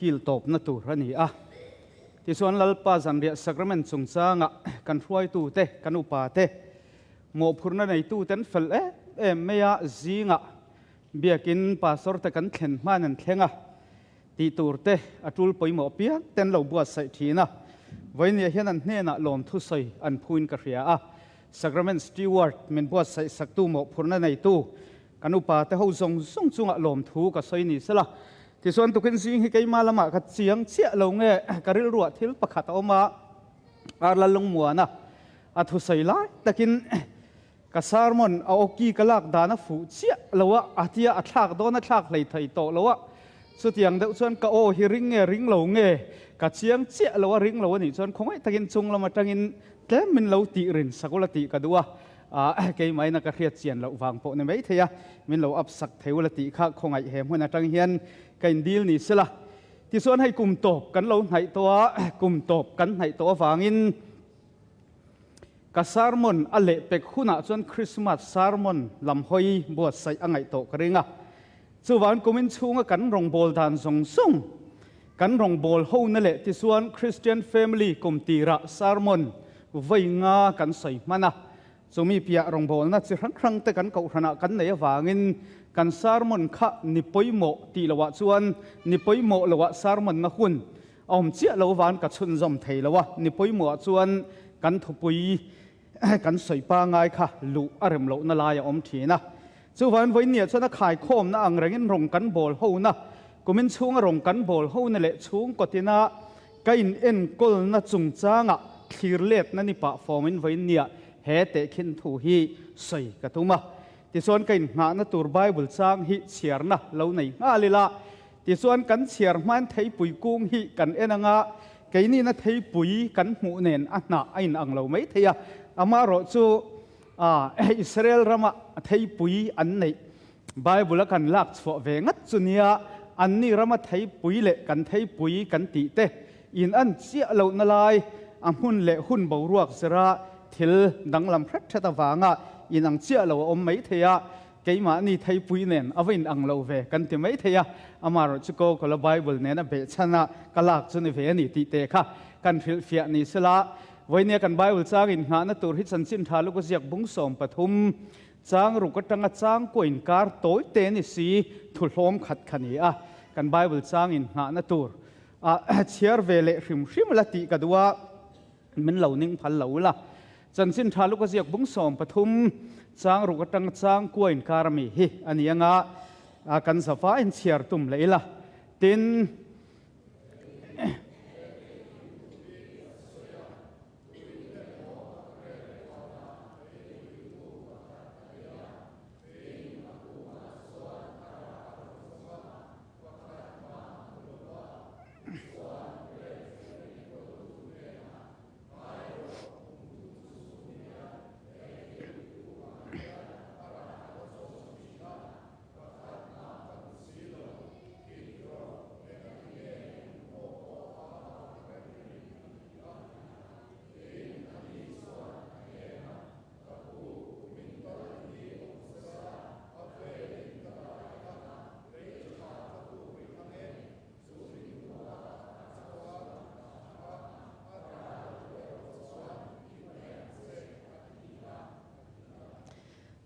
kil tawpna tur a ni a. Tichuan Lalpa zanriah Sacrament chungchanga kan hruaitute, kan upate, mawhphurhna neituten fel em em mai a, zingah biakin pastor te kan thlen hman an thleng a, tih tur te a tul pawimawh piang ten lo buatsaih thin a. Vawinia hian an hnenah lawmthu sawi an phuin ka hria a, Sacrament Steward min buatsaih saktu mawhphurhna neitu Kan upa te ho zawng zawng chungah lawmthu ka sawi ni sela. Tichuan tukin zing hi keimah lamah ka chiang chiah lo nge ka rilruah thil pakhat a awm a, Arla Lungmuana a thusawi lai takin ka sermon a awki ka lak dan a fuh chiah lo a, a tia a thlak dawn a thlak hlei thei tawh lo a, chutiang deuh chuan ka aw hi ring nge ring lo nge ka chiang chiah lo a, ring lo a nih chuan khawngaih takin chung lam atangin tlem min lo tih rin sak ula tih ka duh a. Keimah ina ka hriat chian loh vang pawh ni mai thei a, min lo up sak thei ula tih kha khawngaih he hmun atang hian ka indil ni sela. Tichuan hei kum tawp kan lo hnaih tawh a, kum tawp kan hnaih tawh avangin ka sermon a leh pek hunah chuan Christmas sermon lam hawi buatsaih a ngaih tawh ka ring a. Chuvang kumin chhunga kan rawngbâwl dan zawng zawng, kan rawngbâwl hona leh tichuan Christian Family kum tirah sermon vawi nga kan sawi hman a. Chumi piah rawngbâwlna chi hrang hrang te kan kohhranah kan nei avangin kan sermon kha ni pawimawh tih loah chuan ni pawimawh loah sermon na hun a awm chiah lo van ka chhunzawm thei lo a, ni pawimawhah chuan kan thupui kan sawi pangai kha luh a rem lohna lai a awm thin a. Chuvan vawinia chuan a khaikhawmna ang rengin rawng kan bawl hona, kumin chhunga rawng kan bawl hona leh chhungkaw tina ka in enkawlna chungchanga thlir letna ni pah fawmin vawinia he tehkhin thu hi sawi ka tum a. Tichuan ka inngahna tur Bible chang hi chhiarna lo nei nghal ila, tichuan kan chhiar hmain theipui kung hi kan en anga keinina theipui kan hmuh nen a hnah a inang lo mai thei a, amaherawhchu A, Israel rama theipui an neih Bible a kan lak chhuah ve ngat chu nia, anni rama theipui leh kan theipui kan tih te in an chiah lohna lai a hmun leh hun boruak zira thil danglam hret hret avanga in ang chiah lo a awm mai thei a, keimahni theipui nen a va in ang lo ve kan ti mai thei a, amaherawh chu ko kawla Bible nena behchhan a ka lak chu ni ve a ni tih te kha kan hrilhfiah ni sela. Vawinia kan Bible chang inngahna tur hi chanchin tha luk a ziak bung 13, chang ruk atanga chang kuah inkar tawi te ni si thu hlawm khat kha ni a. Kan Bible chang inngahna tur a chhiar ve leh hrim hrim la tih ka duh a, min lo ning phal lo la. Chanchin tha luk a ziak bung 13, chang ruk atanga chang kuah inkar ami hi a ni anga kan zava inchhiar tum leh ila. Tin.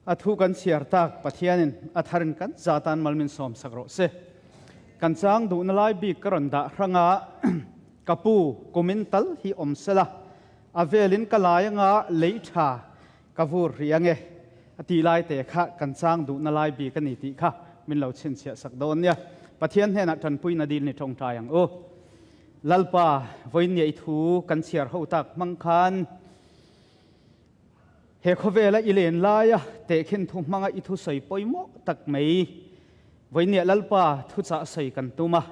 A thu kan chhiar tak Pathianin a tharin kan za tan mal min sawm sak rawh se. Kan chang duhna lai bik ka rawn dah hrang a, ka pu kumin tal hi awm sela, a velin ka lai anga lei tha ka vur ri ange a tih lai te kha kan chang duhna lai bik a ni tih kha min lo chhinchhiah sak dawn nia. Pathian hnenah tanpuina dil ni tawngtai ang u. Lalpa, vawiin i thu kan chhiar ho tak hmang khan, He khawvela i len laia tehkhin thu hmanga i thusawi pawimawh tak mai Vawinia Lalpa thuchah sawi kan tum a.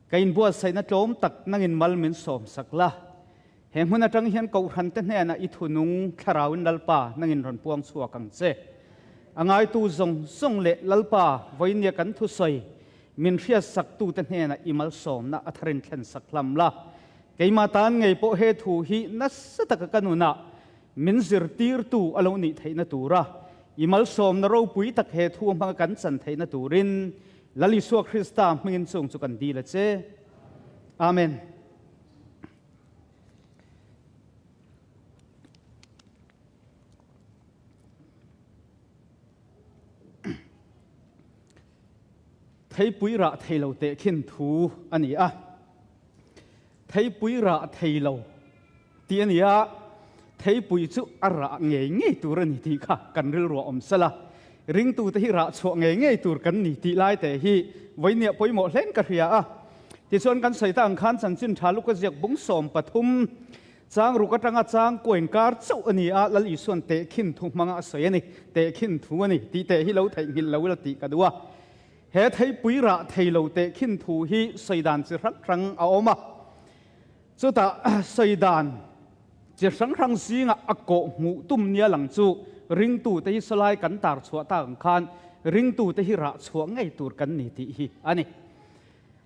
Ka inbuatsaihna tlawm tak nangin mal min sawm sak la. He hmun atang hian Kohhrante hnenah i thunung thlarauin Lalpa nangin rawn puang chhuak ang che. A ngaitu zawng zawng leh Lalpa Vawinia kan thusawi min hriatsaktute hnenah i malsawmna a tharin thlen sak hlam la. Keimah tan ngei pawh he thu hi nasa taka ka nunah min zirtirtu a lo nih theihna tura i malsawmna ropui tak he thu hmanga kan chan theihna turin Lal Isua Krista hmingin chung chu kan dil a che. Amen. Theipui rah thei lo tehkhin thu a ni a. Theipui rah thei lo tih a ni a, theipui chu a rah ngei ngei tur a ni tih kha kan rilruah awm sel a. Ringtute hi rah chhuah ngei ngei tur kan ni tih lai te hi vawinia pawimawh hlen ka hria a. Tichuan kan sawi ta ang khan chanchin tha luk a ziak bung 13 Chang ruk atanga chang kuain kar chauh a ni a, Lal Isuan tehkhin thu hmanga a sawi a ni. Tehkhin thu a ni tih teh hi lo theihnghilh lo ila tih ka duh a. He theipui rah thei lo tehkhin thu hi sawi dan chi hrang hrang a awm a. Chutah sawi dan chi hrang hrang zingah a kawh hmuh tum nia lang chu ringtute hi sawlai kan tar chhuah tak ang khan ringtute hi rah chhuah ngei tur kan ni tih hi a ni.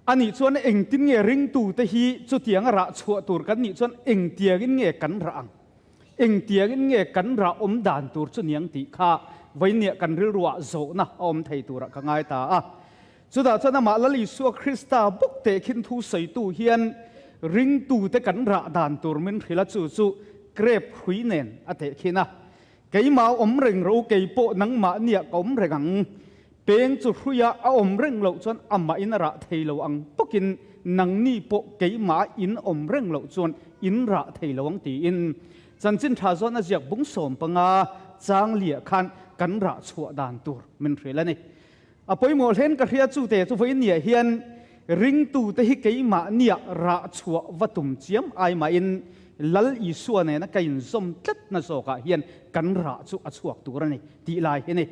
Anih chuan engtin nge ringtute hi chutianga rah chhuah tur kan nih chuan engtiangin nge kan rah ang? Engtiangin nge kan rah awm dan tur chu niang tih kha vawinia kan rilruah zawhna a awm thei turah ka ngai ta a. Chutah chuan amah Lal Isua Krista bawk tehkhin thu sawitu hian ringtute kan rah dan tur min hrilh a, chu chu grep hrui nen a tehkhin a. Keimah awm reng ro, kei pawh nangmah nia ka awm reng ang. Peng chu hruia a awm reng loh chuan amah in a rah thei lo ang bawkin nangni pawh keimah in awm reng loh chuan in rah thei lo ang tiin chanchin tha zawn a ziak bung 15 chang liah khan kan rah chhuah dan tur min hrilh a ni. A pawimawh hlen ka hria chu te chu vawiin niah hian ringtute hi keimah nia rah chhuah va tum chiam ai mahin Lal Isua nena ka inzawm tlatna zawkah hian kan rah chu a chhuak tur a ni tih lai hi a ni.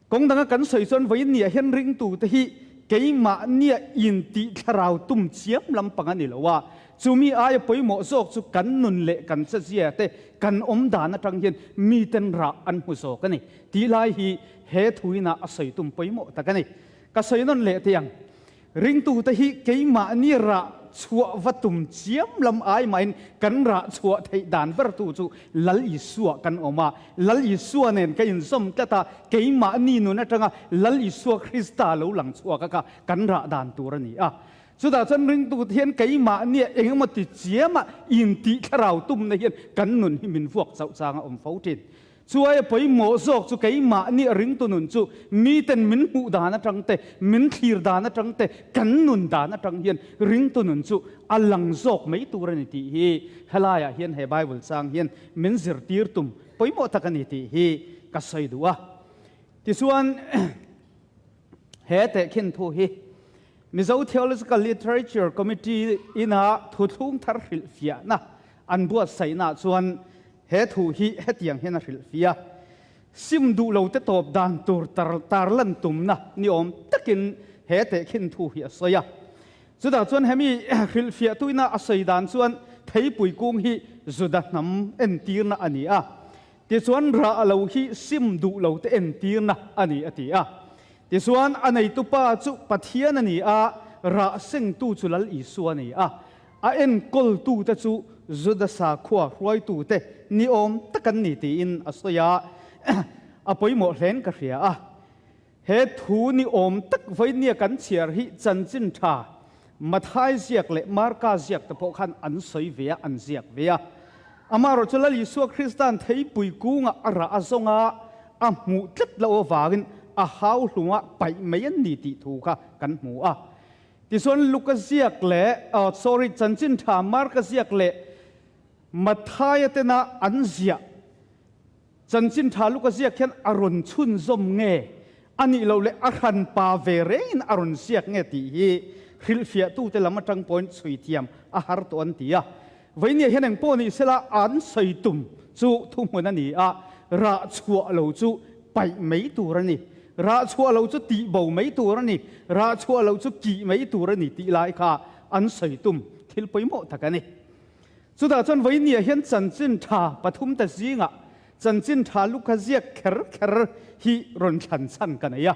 Kawng danga kan sawi chuan vawiin niah hian ringtute hi keimah nia intih thlarau tum chiam lampang a ni lo a, chumi aia pawimawh zawk chu kan nun leh kan chezia te kan awm dan atang hian miten rah an hmu zawk a ni tih lai hi he thuina a sawi tum pawimawh tak a ni. Ka sawi nawn leh teh ang. Ringtute hi keimahni rah chhuah va tum chiam lam ai mahin kan rah chhuah theih dan bertu chu Lal Isua kan awm a. Lal Isua nen ka inzawm tlat a, keimahni nun atanga Lal Isua Krista lo lang chhuak a kha kan rah dan tur a ni a. Chutah chuan ringtute hian keimahnia eng emaw ti chiama intih thlarau tumna hian kan nun hi min vuak chauh chang a awm fo thin. Chuai a pawimawh zawk chu keimahni a ringtu nun chu miten min hmuh dan atang te, min thlir dan atang te, kan nun dan atang hian ringtu nun chu a lang zawk mai tur a ni tih hi helaiah hian he Bible chang hian min zirtir tum pawimawh tak a ni tih hi ka sawi duh a. Tichuan he tehkhin thu hi Mizo Theological Literature Committee ina thuthlung thar hrilhfiahna an buatsaihnaah chuan He thu hi hetiang hian a hrilhfia, Sim duh lo te tawp dan tur tarlan tumna ni awm takin he tehkhin thu hi a sawi a. Chutah chuan hemi hrilhfiahtuina a sawi dan chuan theipui kung hi Juda hnam entirna a ni a, tichuan rah lo hi sim duh lo te entirna a ni a ti a. Tichuan a neitupa chu Pathian a ni a, rah sengtu chu Lal Isua a ni a. A enkawltute chu Juda sakhua hruaitute ni awm tak an ni tiin a sawi a, a pawimawh hlein ka hria a. He thu ni awm tak vawinia kan chhiar hi chanchin tha Mathai ziak leh Marka ziak te pawh khan an sawi ve a, an ziak ve a. Amaherawhchu Lal Isua Krista'n theipui kungah a rah a zawng a, a hmuh tlat loh avangin a hau hlungah paih mai an ni tih thu kha kan hmu a. Tichuan Luka ziak leh, oh sorry, chanchin tha Marka ziak leh Mathaia tena an ziah chanchin tha Luka ziak hian a rawn chhunzawm nge a nih loh leh a hran pa ve rengin a rawn ziak nge tih hi hrilhfiahtute lam atang pawhin chhui thiam a har tawh an ti a. Vawinia hian engpawh ni sela an sawi tum chu thuhmun a ni a, rah chhuah lo chu paih mai tur a ni, rah chhuah lo chu tih bo mai tur a ni, rah chhuah lo chu kih mai tur a ni tih lai kha an sawi tum thil pawimawh tak a ni. Chutah chuan vawinia hian chanchin tha pathum ta zingah chanchin tha lukha ziak kher kher hi rawn thlan chhan ka nei a.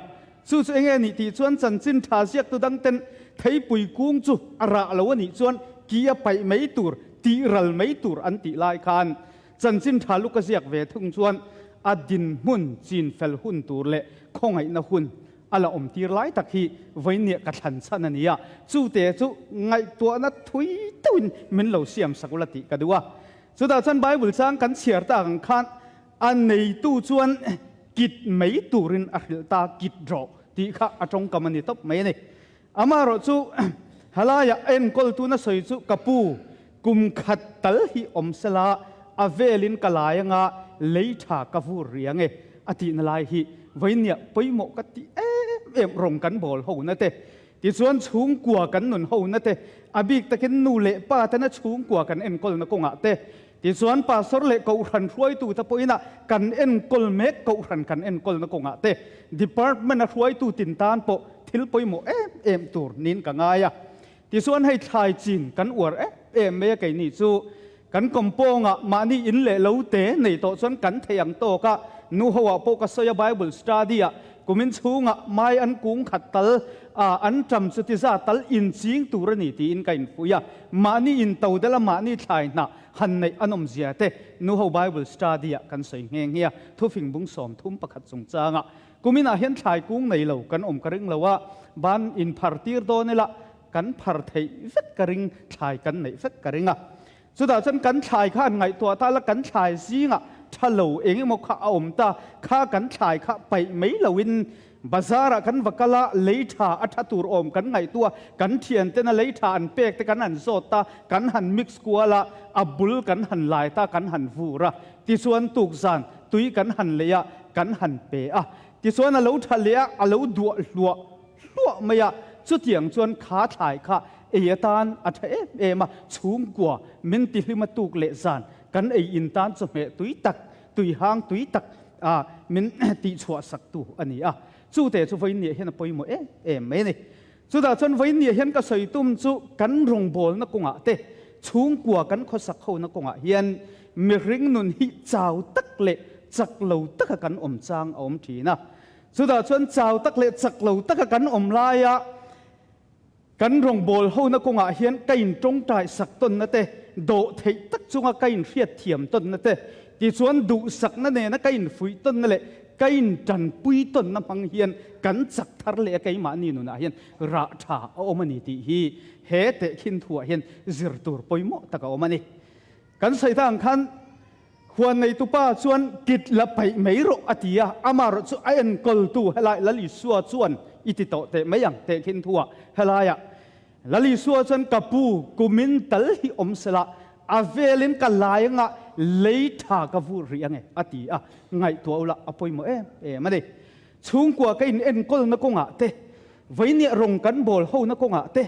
Chu chu enge nih tih chuan chanchin tha ziaktu dangten theipui kung chu a rah lo a nih chuan ki a paih mai tur, tih ral mai tur an tih lai khan chanchin tha luk a ziak ve thung chuan a dinhmun chin fel hun tur leh khawngaihna hun. a la awm tir lai tak hi vawinia ka thlan chhan a ni a, chute chu ngaihtuahna thui deuhin min lo siam sak ula tih ka duh a. Chutah chuan Bible chang kan chhiar tak ang khan a neitu chuan kit mai turin a hrilh ta, kit rawh tih kha a tawngkam a ni tawp mai a ni. Amaherawh chu halaia a enkawltu na sawi chu ka pu, kum khat tal hi awm sela a velin ka lai anga lei tha ka vur ri ange a tihna lai hi vawinia pawimawh ka ti em em rawng kan bawl ho na te. Tichuan chhungkua kan nun ho na te, a bik takin nu leh pa tena chhungkua kan enkawlna kawngah te, tichuan pastor leh kohhran hruaitu te pawhin a kan enkawl mek kohhran kan enkawlna kawngah te department a hruaitu tin tan pawh thil pawimawh em em tur niin ka ngai a. Tichuan hei thlai chin kan uar em em mai a keini chu kan kawmpawngah mahni in leh lo te nei tawh chuan kan thei ang tawk a, nu ho ah pawh ka sawi a Bible study ah kumin chhungah mai an kung khat tal a an ṭam chu ti za tal in ching tur a ni tiin ka infuih a, mahni in to dela mahni thlai hnah han neih an awm zia te nu ho Bible study ah kan sawi nghe nghe a, thufing bung 31 chungchangah kumin ah hian thlai kung nei lo kan awm ka ring lo a, ban in phar tir dawn ila kan phar theih vek ka ring, thlai kan neih vek ka ring a. Chutah chuan kan thlai kha an ngaihtuah ta la, kan thlai zingah tha lo eng emaw kha a awm ta, kha kan thlai kha paih mai loin bazar ah kan va kal a, lei tha a tha tur awm kan ngaihtuah, kan thian tena lei tha an pek te kan han zawt ta, kan han mix kual a, a bul kan han lai ta, kan han vur a, tichuan tukzan tui kan han lei a, kan han pe a, tichuan a lo tha leh a, a lo duah hluah hluah mai a, chutiang chuan kha thlai kha ei atan a tha em em a, chhungkua min tihlim a tuk leh zan kan ei in tan chawhmeh tui tak, tui hang tui tak a min tihchhuah sak tu a ni a, chute chu vawiinniah hian a pawimawh em em mai a ni. Chutah chuan vawiinniah hian ka sawi tum chu kan rawngbawlna kawngah te, chhungkua kan khawsak hona kawngah hian mihring nun hi chau tak leh chak lo taka kan awm chang a awm thin a. Chutah chuan chau tak leh chak lo taka kan awm laia kan rawngbâwl hona kawngah hian ka intawngtai sak tawnna te, dawh theih tak chunga ka inhriat thiam tawnna te, tichuan duhsakna nena ka infuih tawnna leh ka intanpui tawnna hmang hian kan chak thar leh a keimahni nunah hian rah tha a awm a ni tih hi he tehkhin thuah hian zir tur pawimawh tak a awm a ni. Kan sawi ta ang khan Huan neitupa chuan kit la paih mai rawh a ti a, amaherawh chu a enkawltu helai Lal Isua chuan i ti tawh teh mai ang teh khin thu ah helaiah Lal Isua chuan ka pu kumin tal hi awm sela a velin ka lai anga lei tha ka vur rih ange a ti a, ngaihtuah ula a pawimawh em em a ni. Chhungkua ka in enkawlna kawngah te, vawinia rawng kan bawl hona kawngah te,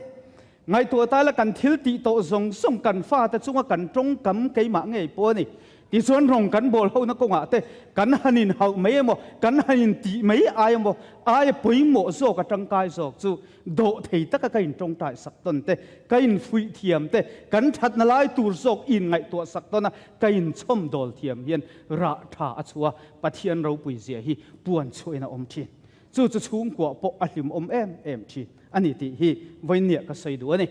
Ngaihtuah ta la kan thil tih tawh zawng zawng kan fate chunga kan tawngkam keimah ngei pawh a ni. Tichuan rawng kan bawl hona kawngah te kan han inhauh mai emaw, kan han intih mai ai emaw, aia pawimawh zawk a tangkai zawk chu dawh thei taka ka intawngtai sak tawn te, ka infuih thiam te, kan thatna lai tur zawk inngaihtuah sak tawn a, ka inchhawm dawl thiam hian rah tha a chhuah a, Pathian ropui zia hi puan chhuahin a awm thin. Chu chu chhungkuah pawh a hlimawm em em thin. A ni tih hi vawiinniah ka sawi duh a ni.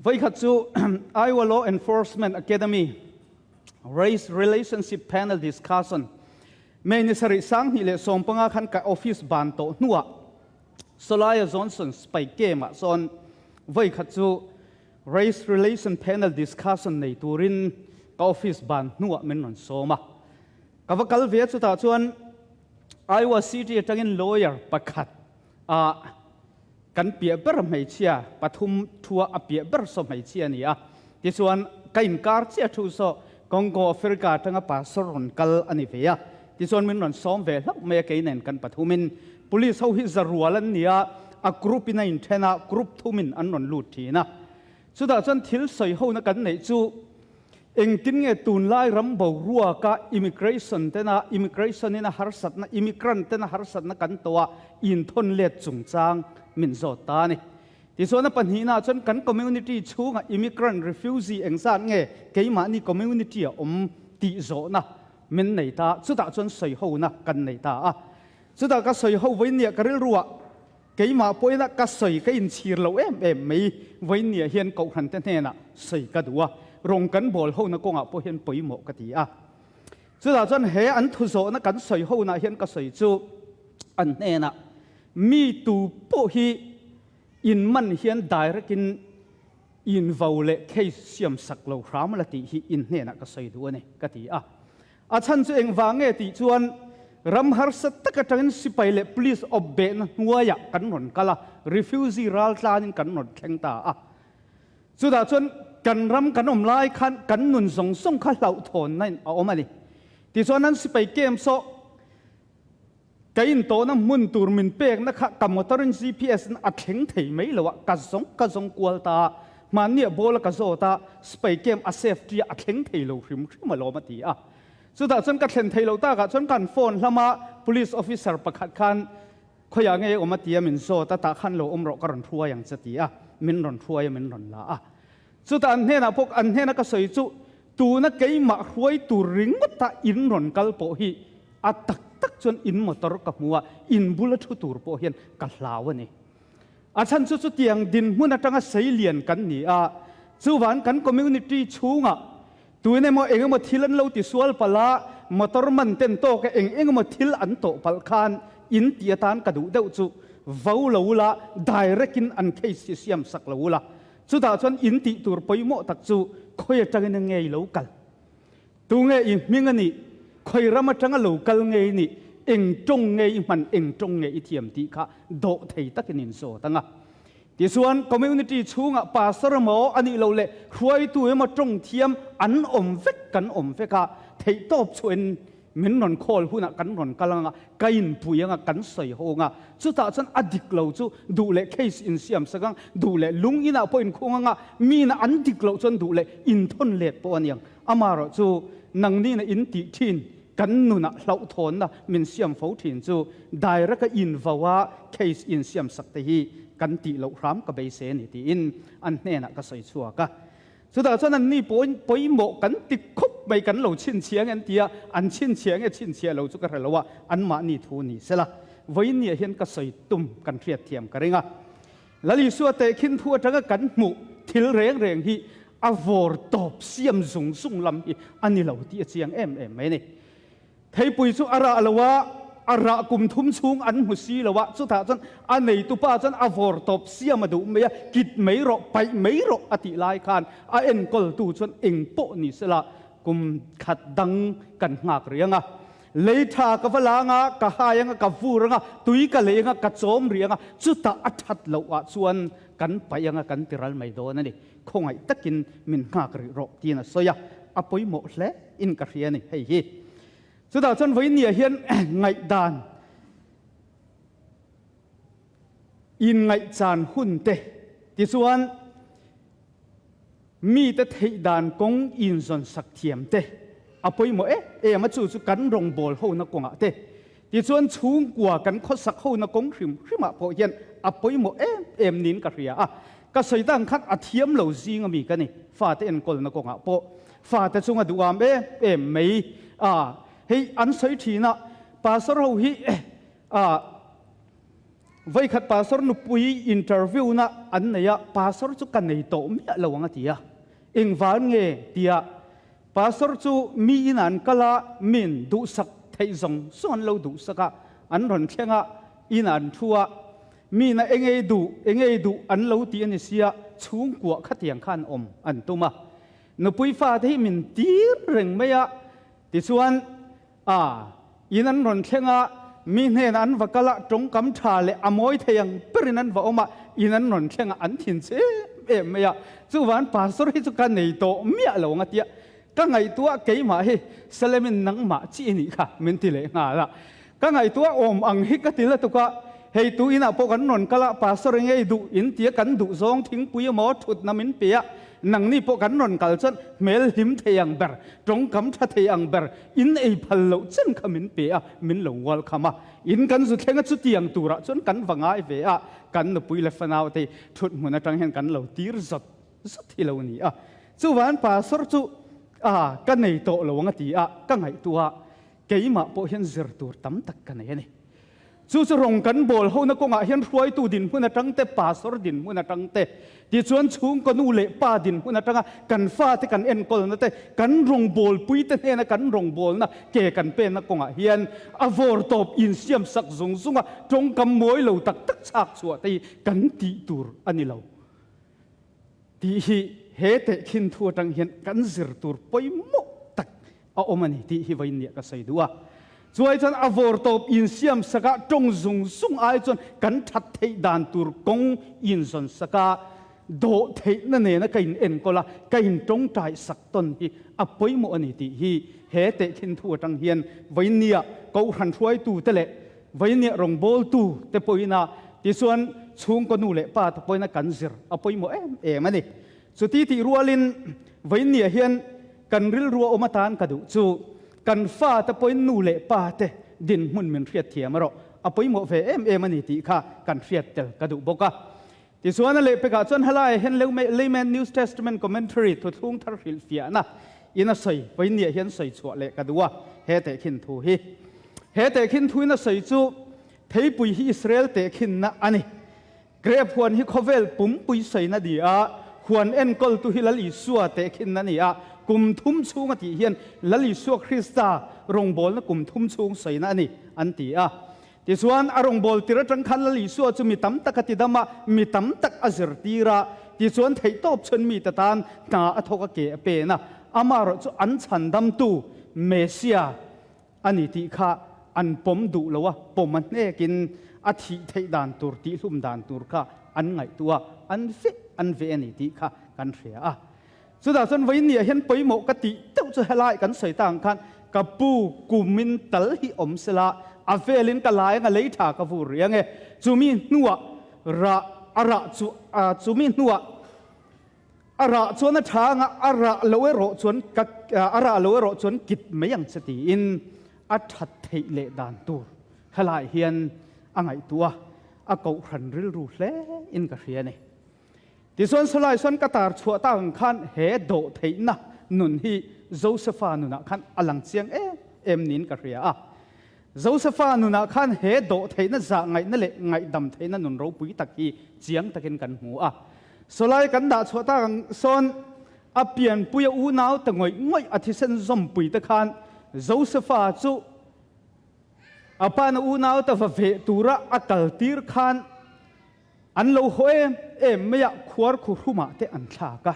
Vawikhat chu Iowa Law Enforcement Academy Race Relationship Panel Discussion May ni sarih 2015 khan ka office ban tawh hnuah Solaya Johnson Spike-ah sawn vawikhat chu Race Relation Panel Discussion nei turin ka office ban hnuah min rawn sawm a. Ka va kal ve a, chutah chuan Iowa City atangin lawyer pakhat ah kan piah ber hmeichhia pathum thua a piah ber saw hmeichhia a ni a. Tichuan ka inkar chiah thu saw Congo Africa atanga pastor rawn kal a ni ve a. Tichuan min rawn sawm ve hlauh mai a kei nen kan pathumin. Police ho hi zarual an ni a, a group in a inthen a, group thumin an rawn lut thin a. Chutah chuan thil sawi hona kan neih chu engtin nge tunlai ram boruaka immigration tena immigration in a harsatna immigrant tena harsatna kan tawh a inthawn let chungchang min zawt ta a ni. Tichuan a pahnihna chuan kan community chhunga immigrant refugee engzat nge keimahni community a awm tih zawhna min nei ta, chutah chuan sawi hona kan nei ta a. Chutah ka sawi ho vawinia ka rilruah. Keimah pawhin a ka sawi ka inchhir lo em em mai. Vawiinniah hian Kohhrante hnenah sawi ka duh a, rawng kan bawl hona kawngah pawh hian pawimawh ka ti a. Chutah chuan he an thu zawhna kan sawi honah hian ka sawi chu an hnenah mi tu pawh hi in man hian direct in in vo leh case siam sak lo hram la tih hi in hnenah ka sawi duh a ni ka ti a. A chhan chu engvang nge tih chuan ram harsa tak atangin sipai leh police awp behna hnuaiah kan rawn kal a, refugee ral tlanin kan rawn thleng ta a. Chutah chuan kan ram kan awm lai khan kan nun zawng zawng kha hlauhthawnna in a awm a ni. Tichuan an sipai camp saw ka intawhna hmun tur min pekna kha ka motor in GPS in a thleng thei mai lo a, ka zawng ka zawng kual ta a, hmanni ah ball a ka zawt a, sipai camp a safety a a thleng thei lo hrim hrim alawm a ti a. Chutah chuan ka thlen thei loh takah chuan kan phone hlama police officer pakhat khan Khawiah nge awm a tia min zawt a, tah khan lo awm rawh ka rawn hruai ang che ti a, min rawn hruai a min rawn la a. Chutah an hnenah pawh an hnena ka sawi chu tuna keimah hruai tur ringawta in rawn kal pawh hi a tak tak chuan in motor ka hmu a, in bula thu tur pawh hian ka hlau a ni. A chhan chu chutiang dinhmun atanga seilian kan ni a, chuvan kan community chhungah Tuin emaw eng emaw thil an lo ti sual palh a, motor man ten tawk e eng eng emaw thil an tawh palh khan in tih atan ka duh deuh chu vo lo ula, direct in an case hi siam sak lo ula. Chutah chuan in tih tur pawimawh tak chu khawi atangin a ngei lo kal. Tunge i hming a nih, khawi ram atanga lo kal nge i nih, eng tawng nge i hman, eng tawng nge i thiam tih kha dawh thei takin in zawt ang a. Tichuan, community chhungah pastor emaw a nih loh leh hruaitu emaw tawng thiam an awm vek kan awm vek a, theihtawp chhuahin min rawn call hunah kan rawn kal anga, ka inpui anga, kan sawi ho anga, chutah chuan a dik lo chu duh leh case insiam sak ang, duh leh lung inah pawh inkhung anga, mina an dik loh chuan duh leh inthawn let pawh a ni ang. Amaherawh chu nangni na in tih thin kan nunah hlauhthawnna min siam fo thin chu direct a invo a case insiam sak te hi kan tih loh hram ka beisei a ni tiin an hnenah ka sawi chhuak a. Chutah chuan anni pawhin pawimawh kan ti khawp mai kan lo chhinchhiah ange an ti a, an chhinchhiah ange chhinchhiah lo chu ka hre lo a, anmahni thu ni sela vawiinniah hian ka sawi tum kan hriatthiam ka ring a. Lal Isua tehkhin thu atanga kan hmuh thil reng reng hi a vawr tawp siam zung zung lam hi a ni lo tih a chiang em em mai a ni. Theipui chu a rah lo a, a rah kum thum chhung an hmu si lo a, chutah chuan a neitupa chuan a vawr tawp siam a duh mai a, kit mai rawh, paih mai rawh a tih lai khan a enkawltu chuan eng pawh ni sela kum khat dang kan nghak rih ang a. Lei tha ka va lang a, ka hai ang a, ka vur ang a, tui ka lei ang a, ka chawm rih ang a, chutah a that loh ah chuan kan paih ang a, kan ti ral mai dawn a ni. Khawngaih takin min nghak rih rawh tiin a sawi a, a pawimawh hle in ka hria a ni hei hi. Chutah chuan vawiinniah hian ngaihdan inngaihchan hun te tichuan Mite theih dan kawng inzawn sak thiam te a pawimawh em em a, chu chu kan rawngbâwl hona kawngah te, tichuan chhungkua kan khawsak hona kawng hrim hrimah pawh hian a pawimawh em em niin ka hria a. Ka sawi dan khan a thiam lo zing ami ka ni, fate enkawlna kawngah pawh fate chunga duham em em mai a, hei an sawi thin a, pastor ho hi a, Vawikhat pastor nupui interview na an nei a, pastor chu ka nei tawh miah lo ang a ti a. Engvan nge? tia pastor chu mi in an kal a, min duhsak theih zawng zawng an lo duhsak a, an rawn thleng a, in an thu a, mi na engei duh, engei duh an lo ti a ni sia, chhungkua khatiang khan awm an tum a. Nupui fate hi min tir reng mai a, tichuan A, in an rawn thleng a, mi hnenah an va kal a, tawngkam tha leh a mawi thei ang berin an va awm a, in an rawn thleng a, an thin che em em mai a. Chuvan pastor hi chu ka nei tawh miah lo ang a tia, ka ngaihtuah keimah hi Salemin nangmah chi i nih kha min ti leh nghal a. Ka ngaihtuah awm ang hi ka ti la tuk a, hei tu inah pawh kan rawn kal a, pastor eng ei duh in tia kan duh zawng thingpui emaw thutna min pe a, nangni pawh kan rawn kal chuan hmel hlim thei ang ber, tawngkam tha thei ang ber, In ei phal loh chen kha min pe a, min lo ngual kham a. In kan zu thleng a chutiang turah chuan kan va ngai ve a, kan nupui leh fanau te thut hmun atang hian kan lo tir zawt zawt hi lo ni a. Chuvan pastor chu a ka nei tawh lo ang a ti a, ka ngaihtuah a, keimah pawh hian zir tur tam tak ka nei a ni. Chu chu rawng kan bawl hona kawngah hian hruaitu dinhmun atang te, pastor dinhmun atang te, tichuan chhungkaw nu leh pa dinhmun atanga kan fate kan enkawlna te, kan rawngbawlpui te hnena kan rawngbawlna ke kan penna kawngah hian a vawr tawp insiam sak zung zunga tawngkam mawi lo tak tak chhak chhuah te hi kan tih tur a ni lo tih hi he tehkhin thu atang hian kan zir tur pawimawh tak a awm a ni tih hi vawiin nia ka sawi duh a. Chuai chuan a vawr tawp insiam sakah tawng zung zung ai chuan kan that theih dan tur kawng inzawn saka dawh theihna nena ka in enkawl a, ka in tawngtai sak tawn hi a pawimawh a ni tih hi he tehkhin thu atang hian vawiin nia Kohhran hruaitute leh vawiin nia rawngbawltu te pawhin a tichuan chhungkaw nu leh pa te pawhin a kan zir a pawimawh em em a ni. Chuti tih rualin vawiin nia hian Kan rilru a awm atan ka duh chu kan fate pawhin nu leh pa te dinhmun min hriat thiam erawh a pawimawh ve em em a ni tih kha kan hriat tel ka duh bawk a. Tichuan a lehpekah chuan helaiah hian Layman News Testament Commentary thuthlung thar hrilhfiahna in a sawi vawiinniah hian sawi chhuah leh ka duh a, he tehkhin thu hi. He tehkhin thuin a sawi chu theipui hi Israel tehkhinna a ni. Grape huan hi khawvel pumpui sawiin a ni a, huan enkawltu hi Lal Isua tehkhin a ni a, kum thum chhung a tih hian Lal Isua Krista rawngbawlna kum thum chhung sawina a ni, an ti a. Tichuan, a rawngbâwl tir aṭang khan Lal Isua chu mi tam tak a tidam a, mi tam tak a zirtir a, tichuan theihtawp chhun mite tan hna a thawk a ke a pen a, amaherawh chu an chhandamtu Messia A ni tih kha an pawm duh lo a, pawm a hnekin a thih theih dan tur, tihhlum dan tur kha an ngaihtuah a, an veh an veh a ni tih kha kan hria a. Chutah chuan vawiin niah hian pawimawh ka tih deuh chu helai kan sawi ta ang khan ka pu kumin tal hi awm sela, a velin ka lai anga lei tha ka vur rih ange, chumi hnuah rah a rah chu chumi hnuah A rah chuan a tha anga a rah lo erawh chuan ka a rah lo erawh chuan kit mai ang che tiin a that theih leh dan tur helai hian a ngaihtuah a, a kohhran rilru hle in ka hria a ni. Tichuan sawlai sawn ka tar chhuah tak ang khan he dawh theihna nun hi Josepha nunah khan a lang chiang em em niin ka hria a. Josepha nunah khan he dawh theihna zah ngaihna leh ngaihdam theihna nun ropui tak hi chiang takin kan hmu a. Sawlai kan dah chhuah tak ang sawn a pianpui a unau ta ngawih ngawih a thisen zawmpui te khan Josepha chu a pa na unau ta va veh tura a kal tir khan an lo haw em em mai a, khuar khuhrumah te an thlak a.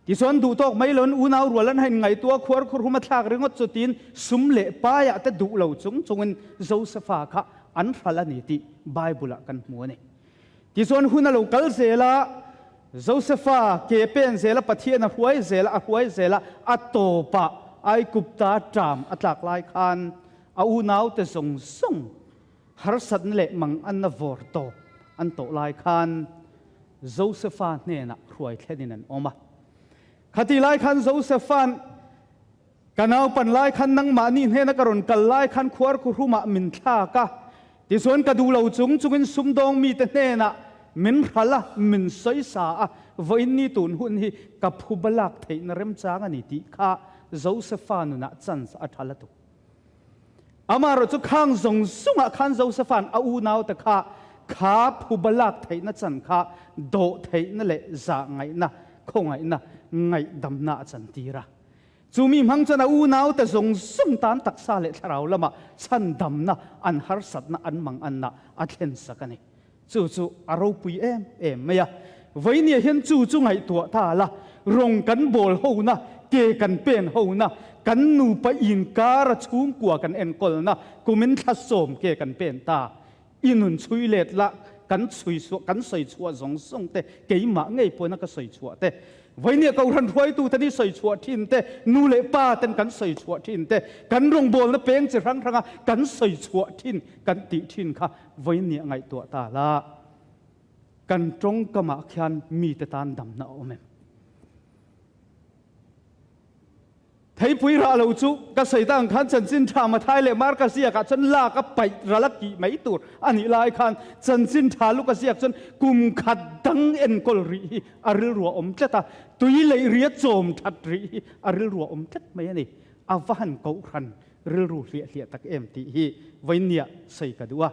Tichuan duh tawk mai loin unau rual an hain ngaihtuah khuar khuhrum a thlak ringawt chu tiin sum leh paiah te duh lo chung chungin Josepha kha an hral a ni tih Bible-ah kan hmu a ni. Tichuan hun a lo kal zel a, Josepha ke pen zel a, Pathian a hruai zel a, a hruai zel a, a tawpah Aigupta ṭam a tlak lai khan a unaute zawng zawng harsatna leh manganna vawr tawp an tawh lai khan Josepha hnenah hruai thlenin an awm a. Khatih lai khan Josepha'n Ka naupan lai khan nangmahni hnena ka rawn kal lai khan khuarkhuhrumah min thlak a, tichuan ka duh lo chung chungin sumdawng mite hnenah min hral a, min sawisa a, vawiin ni tun hun hi ka phu balak theihna remchang a ni tih kha Josepha nunah chance a tha la tuk. Amaherawh chu khang zawng zawngah khan Josepha'n a unaute kha kha phu balak theihna chan kha dawh theihna leh zahngaihna, khawngaihna, ngaihdamna a chantir a. Chu mi hmang chuan a unaute zawng zawng tan taksa leh thlarau lamah chhandamna, an harsatna, an manganna a thlensak a ni. Chu chu a ropui em em mai a. Vawinia hian chu chu ngaihtuah ta la, rawng kan bawl hona, ke kan pen hona, kan nupa inkar a chhungkua kan enkawlna, kumin thla sawm ke kan pen ta. I nun chhui let la, kan chhui chhuah, kan sawi chhuah zawng zawng te, keimah ngei pawhin ka sawi chhuah te, vawinia Kohhran hruaitu te ni sawi chhuah thin te, nu leh pa ten kan sawi chhuah thin te, kan rawngbawlna peng chi hrang hranga kan sawi chhuah thin, kan tih thin kha vawinia ngaihtuah ta la, kan tawngkamah khian mite tan damna a awm em? Theipui rah lo chu ka sawi ta ang khan chanchin tha Mathai leh Marka ziakah chuan lak a paih ral a kih mai tur a nih lai khan chanchin tha Luka ziak chuan kum khat dang enkawl rih hi a rilru a awm tlat a, tui leih ri a chawm that rih hi a rilru a awm tlat mai a ni. A va han kohhran rilru hliah hliah tak em tih hi vawinia sawi ka duh a.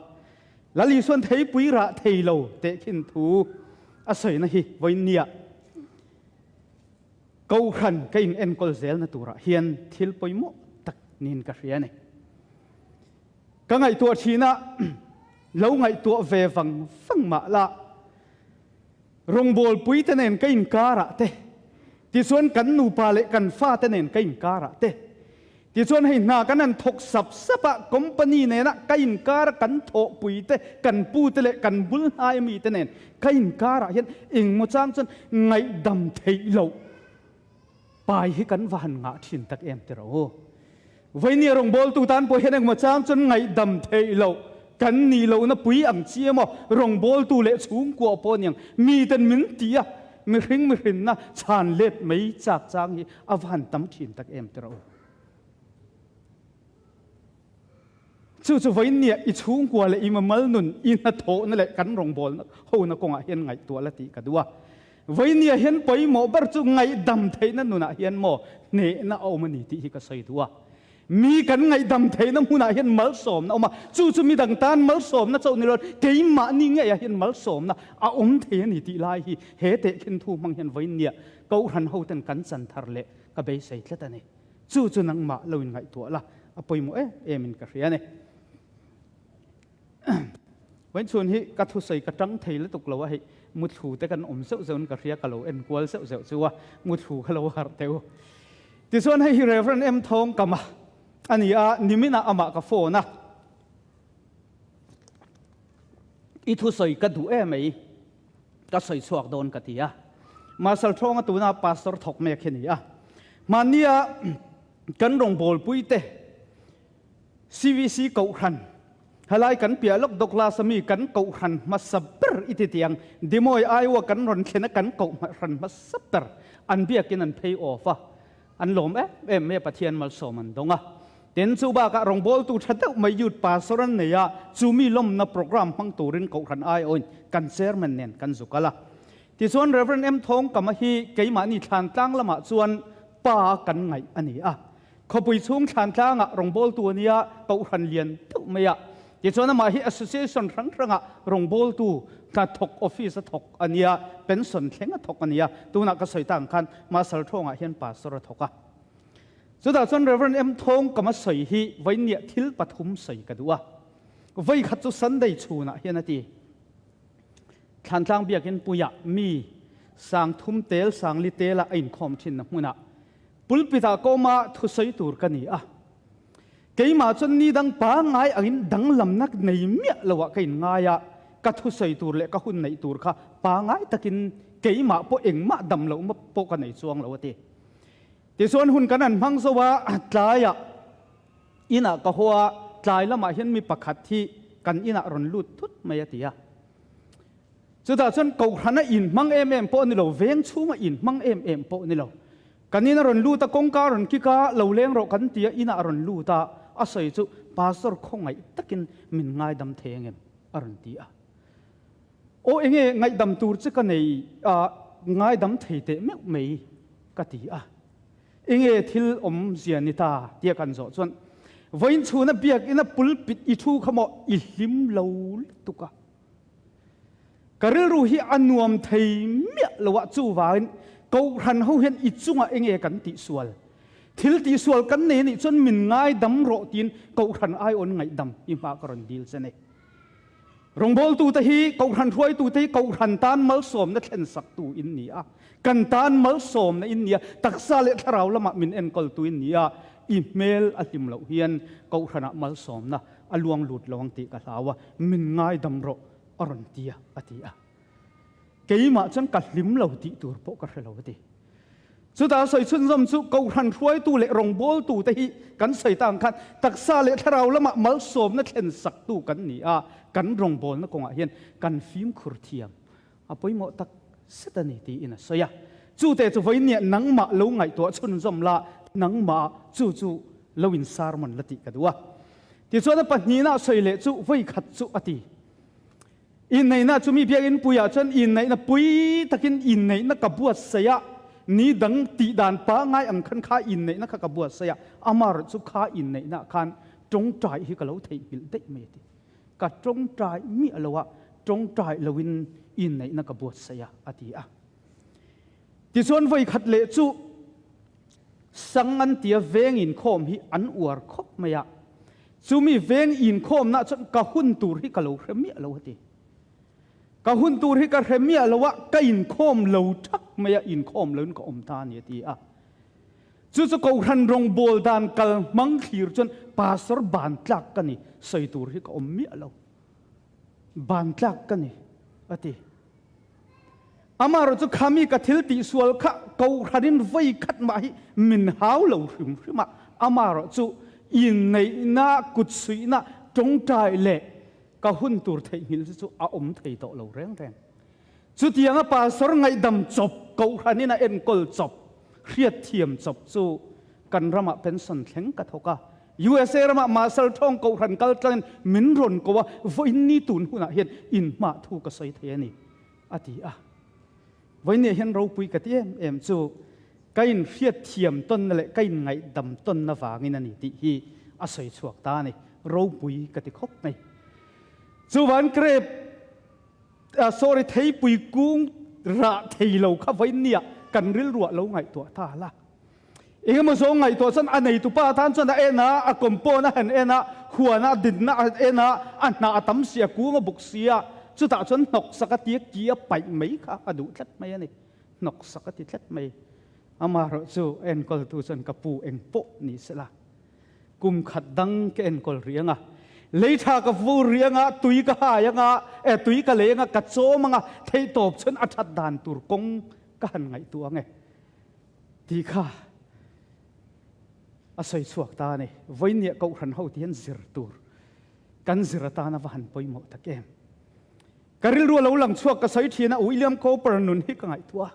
Lal Isuan theipui rah thei lo tehkhin thu a sawina hi vawiinnia Kohhran ka in enkawl zelna turah hian thil pawimawh tak niin ka hria a ni. Ka ngaihtuah thin a, lo ngaihtuah ve vang vang mah la, rawngbawlpui te nen ka inkarah te, tichuan kan nupa leh kan fate nen ka inkarah te, tichuan hei hna kan han thawk sap sap a, company nena ka inkara kan thawhpui te, kan pute leh kan bul hnai mite nen ka inkarah hian engmaw chang chuan ngaihdam theih loh Pai hi kan va han ngah thin tak em tiraw u. Vainia rawngbawltu tan pawh hian engmaw chang chuan ngaihdam theih loh kan nih lohna pui ang chi emaw rawngbawltu leh chhungkua pawh aniang miten min ti a, mihring mihrinna chhan let mai chak chang hi a va han tam thin tak em tiraw u. Chu chu vawinia i chhungkua leh i mamal nun, i hnathawhna leh kan rawngbawlna hona kawngah hian ngaihtuah la tih ka duh a. Vawinia hian pawimawh ber chu ngaihdam theihna nunah hian maw hnehna a awm a ni tih hi ka sawi duh a. Mi kan ngaihdam theihna hmunah hian malsawmna a awm a, chu chu midang tan malsawmna chauh ni lo, keimahni ngeiah hian malsawmna a awm thei a ni tih lai hi he tehkhin thu hmang hian vawinia Kohhran hoten kan chan thar leh ka beisei tlat a ni. Chu chu nangmah lo in ngaihtuah la, a pawimawh em em in ka hria a ni. Vawiinchhun hi ka thusawi ka tang thei lutuk lo a, hei muthlu te kan awm zeuh zeuh in ka hria, ka lo en kual zeuh zeuh chu a, muthlu kha lo harh teh u. Tichuan hei hi Reverend M Thawngkama a ni a, niminah amah ka phone a, i thusawi ka duh em mai, ka sawi chhuak dawn ka ti a. Marshal Thawnga tuna pastor thawk mek hi a ni a. Hmannia kan rawngbawlpui te CVC Kohhran helai kan piah lawk Douglas a mi kan Kohhran hmasa ber i ti tiang Dimoy Iowa kan rawn thlen a kan Kohhran hmasa ber an biakin an phei off a. An lawm em em mai a, Pathian malsawm an dawng a. Tin, chu bakah rawngbawltu tha deuh mai Youth Pastor an nei a, chu mi lawmna program hmang turin Kohhran aiawin kan Chairman nen kan zu kal a. Tichuan Rev. M. Thawngkama hi keimahni Thlantlang lamah chuan pa kan ngaih a ni a. Khawpui chhung Thlantlangah rawngbawltu a nia, Kohhran lian deuh mai a. Tichuan amah hi Association hrang hrangah rawngbawltu hnathawk office a thawk a nia, pension thleng a thawk a nia. Tunah ka sawi tak ang khan Masal Thawngah hian pastor a thawk a. Chutah chuan Rev. M. Thawngkama sawi hi vawinia thil pathum sawi ka duh a. Vawikhat chu Sunday chhunah hian a ti. Thlantlang biakin puiah mi sangthum tel sangli tela a inkhawm thinna hmunah pulpit-ah ka awm a, thusawi tur ka ni a. Keimah chuan ni dang pangngai angin danglamna nei miah loah ka inngai a, ka thusawi tur leh ka hun neih tur kha pangngai takin keimah pawh engmah dam lohna pawh ka nei chuang lo a ti. Tichuan hun kan han hmang zo a, tlaiah inah ka haw a, tlai lamah hian mi pakhat hi kan inah rawn lut thut mai a ti a. Chutah chuan Kohhrana inhmang em em pawh a ni lo, veng chhunga inhmang em em pawh a ni lo. Kan in a rawn lut a, kawngka a rawn kik a, lo leng rawh kan ti a, inah a rawn lut a, a sawi chu Pastor khawngaih takin min ngaidam thei ang em? a rawn ti a. Aw enge ngaihdam tur che ka nei a, ngaidam thei teh meuh mai ka ti a. Enge thil awmzia ni ta tia kan zawh chuan vawiin chhuna biakina pulpit i thu kha maw i hlim lo lutuk a. Ka rilru hi a nuam thei miah lo a, chuvangin Kohhran ho hian i chungah enge kan tihsual? Thil tihsual kan nei anih chuan min ngaidam rawh tiin Kohhran aiawn ngaihdam i hma ka rawn dil che ni. Rawngbawltute hi Kohhran hruaitute hi Kohhran tan malsawmna thlensaktu in ni a, kan tan malsawmna in ni a, taksa leh thlarau lamah min enkawltu in ni a, i hmel a hlim loh hian Kohhranah malsawmna a luang lut lo ang tih ka hlau a, min ngaidam rawh a rawn ti a, a ti a. Keimah chuan ka hlim lo tih tur pawh ka hre lo a ti. Chutah sawi chhunzawm chu Kohhran hruaitu leh rawngbawltu te hi kan sawi ta ang khan taksa leh thlarau lamah malsawmna thlen saktu kan ni a, kan rawngbawlna kawngah hian kan fimkhur thiam a pawimawh tak zet a ni tiin a sawi a. Chute chu vawinia nangmah lo ngaihtuah chhunzawm la, nangmah chu chu lo in sermon la tih ka duh a. Tichuan a pahnihna sawi leh chu vawikhat chu a ti. Inneihna chu mi biakinn puiah chuan inneihna pui takin inneihna ka buatsaih a, ni dang tih dan pangngai ang khan kha inneihna kha ka buatsaih a, amaherawhchu kha inneihna khan tawngtai hi ka lo theihnghilh daih mai a ti. Ka tawngtai miah lo a, tawngtai loin inneihna ka buatsaih a, a ti a. Tichuan vawikhat leh chu Sang an tia veng inkhawm hi an uar khawp mai a, chumi veng inkhawmna chuan ka hun tur hi ka lo hre miah lo a ti. Ka hun tur hi ka hre miah lo a, ka inkhawm lo thak mai a, inkhawm loin ka awm ta a ni a ti a. Chu chu Kohhran rawngbawl dan kal hmang thlir chuan Pastor ban tlak ka ni, sawi tur hi ka awm miah lo. Ban tlak ka ni, a ti. Amaherawh chu khami ka thil tihsual kha Kohhranin vawi khat mah hi min hau lo hrim hrim a, amaherawh chu inneihna, kutsuihna, tawngtai leh ka hun tur theihnghilh chu chu a awm thei tawh lo reng reng. Chutianga Pastor ngaihdam chawp, Kohhranin a enkawl chawp, hriatthiam chawp chu kan ramah pension thleng ka thawk a. USA ramah Marshall Thawng Kohhran kal tlangin min rawn ko a, vawiin ni tun hunah hian inhmah thu ka sawi thei a ni, a ti a. Vawiinniah hian ropui ka ti em em chu ka inhriatthiam tawnna leh ka inngaihdam tawnna vangin a ni tih hi a sawi chhuak ta a ni. Ropui ka ti khawp mai. Chuvan Krep Sorry, theipui kung rah thei lo kha vawiinniah kan rilruah lo ngaihtuah ta la. Engemaw zawng ngaihtuah chuan a neitupa atan chuan a en a, a compound a han en a, huana a dinna a en a, a hnah a tam si, a kung a buk si a, chutah chuan hnawksak a tia ki a paih mai kha a duh tlat mai a ni. Hnawksak a ti tlat mai. Amaherawh chu a enkawltu chuan ka pu eng pawh ni sela. Kum khat dang ka enkawl rih anga, lei tha ka vur rih anga, tui ka hai anga, eh tui ka lei anga, ka chawm anga, theihtawp chuan a that dan tur kawng ka han ngaihtuah ange tih kha a sawi chhuak ta a ni. Vawinia Kohhran ho ti hian zir tur kan zir atana va han pawimawh tak em. Ka rilru a lo lang chhuak ka sawi thin a, William Cowper nun hi ka ngaihtuah a.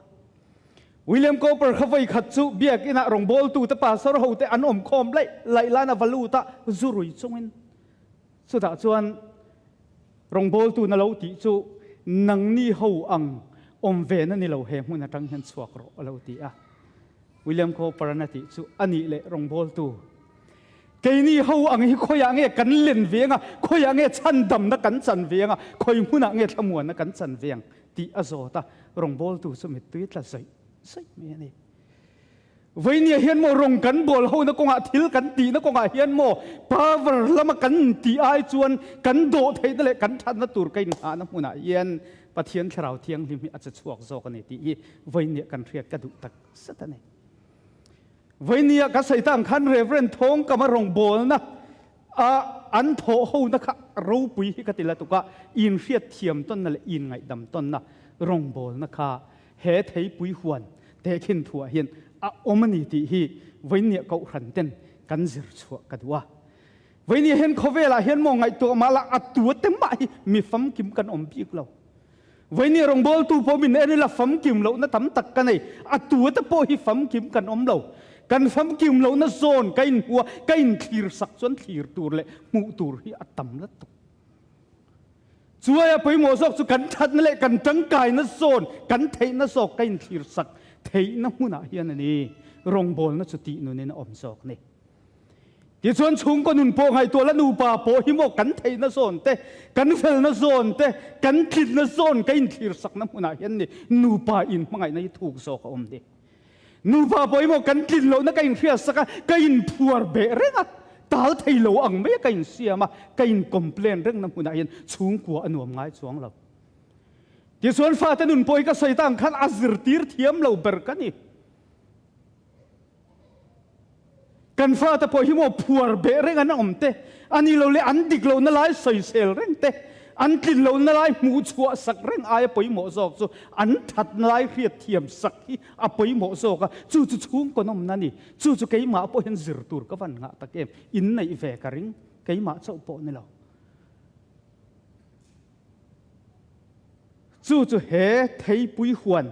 William Cowper kha vawi khat chu biakinah rawngbawltute pastor hote an awm khawm laih laih laiin a va lut a, zu rui chungin. Chutah chuan rawngbawltu na lo tih chu nangni ho ang awm ve na ni lo he hmun atang hian chhuak rawh a lo ti a. William Cowper-an a tih chu a nih leh rawngbawltu keini ho ang hi khawiah nge kan len ve anga, khawiah nge chhandamna kan chan ve anga, khawi hmunah nge thlamuanna kan chan ve ang tih a zawt a, rawngbawltu chu mittui tla zawih zawih mai a ni. Vawinia hian maw rawng kan bawl hona kawngah thil kan tihna kawngah hian maw power lama kan intih ai chuan kan dawh theihna leh kan thatna tur ka inghahna hmunah hian Pathian Thlarau Thianghlim hi a che chhuak zawk a ni tih hi vawinia kan hriat ka duh tak zet a ni. Vawinia ka sawi ta ang khan Reverend Thawngkama rawngbawlna A an thawh hona kha ropui hi ka ti la tuk a, inhriat thiam tawnna leh inngaihdam tawnna rawngbawlna kha he theipui huan tehkhin thuah hian a awm a ni tih hi vawinia kohhran ten kan zir chhuah ka duh a. Vawinia hian khawvelah hian maw ngaihtuah mah la a tua te mah hi mi famkim kan awm bik lo. Vawinia rawngbawltu pawh min en ila famkim lohna tam tak ka nei. A tua te pawh hi famkim kan awm lo. Kan famkim lohna zawn ka inhmu a, ka inthlir sak chuan thlir tur leh hmuh tur hi a tam la tuk. Chuaia pawimawh zawk chu kan thatna leh kan tangkaina zawn, kan theihna zawk ka inthlir sak theihna hmunah hian a ni rawngbawlna chu tih nunin a awm zawk ni. Tichuan chhungkaw nun pawh ngaihtuah la nupa pawh hi maw kan theihna zawn te, kan felna zawn te, kan tlinna zawn ka inthirsakna hmunah hian ni nupa inhmangaihna hi thuk zawk a awm ni. Nupa pawh hi maw kan tlin lohna ka inhriatsak a, ka inphuar beh reng a, tal thei lo ang mai a ka insiam a, ka in-complain rengna hmunah hian chhungkua a nuam ngai chuang lo. Tichuan fate nun pawh hi ka sawi ta ang khan a zirtir thiam lo ber ka ni. Kan fate pawh hi maw phuar beh reng an awm te, a ni lo leh an dik lohna lai sawisel reng te, an tlin lohna lai hmuh chhuah sak reng aia pawimawh zawk chu an thatna lai hriat thiam sak hi a pawimawh zawk a, chu chu chhungkaw nawmna a ni. Chu chu keimah pawh hian zir tur ka van ngah tak em, inneih ve ka ring, keimah chauh pawh ni lo. Chu chu he theipui huan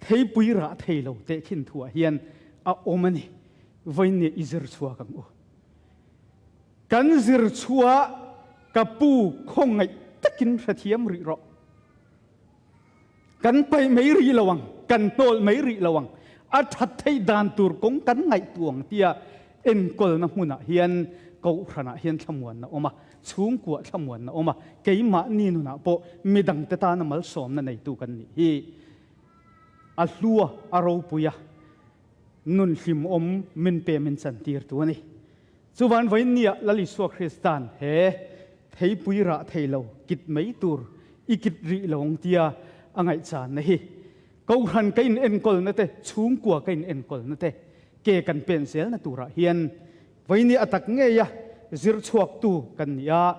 Theipui rah thei lo teh khin thuah hian a awm a ni. Vawiin i zir chhuak ang u. Kan zir chhuah ka pu khawngaih takin hrethiam rih rawh. Kan paih mai rih lo ang, kan hnawl mai rih lo ang. A that theih dan tur kawng kan ngaihtuah ang tia enkawlna hmunah hian Kohhranah hian thlamuanna awm a, chhungkuah thlamuanna awm a, keimahni nunah pawh midangte tana malsawmna neitu kan nih hi a hlua, a ropui a, nun hlimawm min pe min chantirtu a ni. Chuvan vawiinniah Lal Isua Krista'n he theipui rah thei lo kit mai tur i kit rih lo ang tia a ngaihchanna hi Kohhran ka in enkawlna te, chhungkua ka in enkawlna te ke kan pen zelna turah hian vawiinni a tak ngeia zir chhuaktu kan ni a,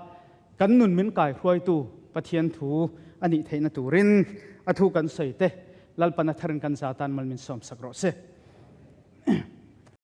kan nun min kaihruaitu Pathian thu a nih theihna turin a thu kan sawi te Lalpan a tharin kan za tan mal min sawmsak rawh se.